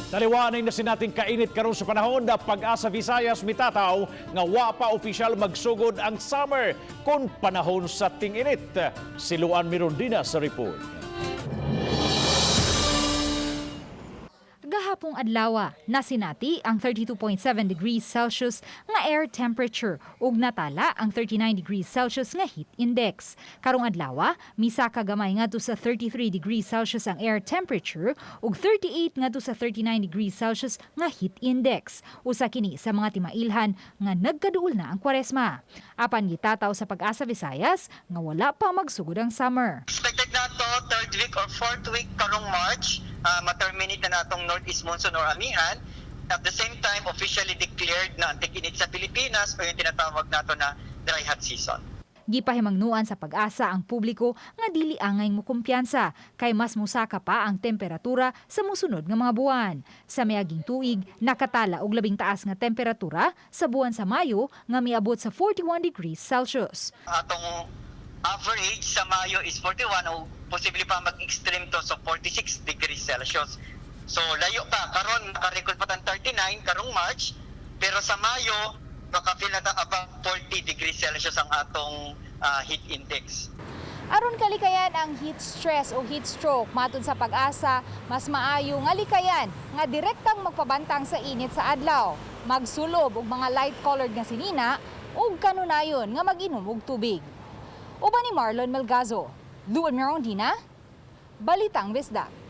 Taliwanay na sinating kainit karon sa panahon na Pag-asa Visayas mitataw nga wa pa opisyal magsugod ang summer kung panahon sa ting-init. Si Luan Mirondina sa report. Gahapong adlawa, nasinati ang 32.7 degrees Celsius nga air temperature ug natala ang 39 degrees Celsius nga heat index. Karong adlawa, misaka gamay ngadto sa 33 degrees Celsius ang air temperature ug 38 ngadto sa 39 degrees Celsius nga heat index. Usa kini sa mga timailhan nga nagkaduol na ang Kwaresma. Apan gitataw sa Pag-asa Visayas nga wala pa magsugod ang summer. Expected na to third week or fourth week karong March, ma-terminate na natong Northeast Monsoon or Amihan. At the same time, officially declared na ang tig-init sa Pilipinas o yung tinatawag nato na dry hot season. Gipahimangnuan sa Pag-asa ang publiko nga dili angay mukumpiyansa kay mas musaka pa ang temperatura sa musunod nga mga buwan. Sa miaging tuig, nakatala og labing taas nga temperatura sa buwan sa Mayo nga miabot sa 41 degrees Celsius. Atong average sa Mayo is 41 o posible pa mag-extreme to, so 46 degrees Celsius. So layo pa, karon naka-record pa tang 39 karong March, pero sa Mayo maka-feel na ta above 40 degrees Celsius ang atong heat index. Aron kalikayan ang heat stress o heat stroke, matud sa Pag-asa, mas maayo nga likayan nga direktang magpabantang sa init sa adlaw. Magsulob og mga light-colored nga sinina ug kanunayon nga mag-inom og tubig. Uban ni Marlon Melgazo, Luan Mirondina, Balitang Bisdak.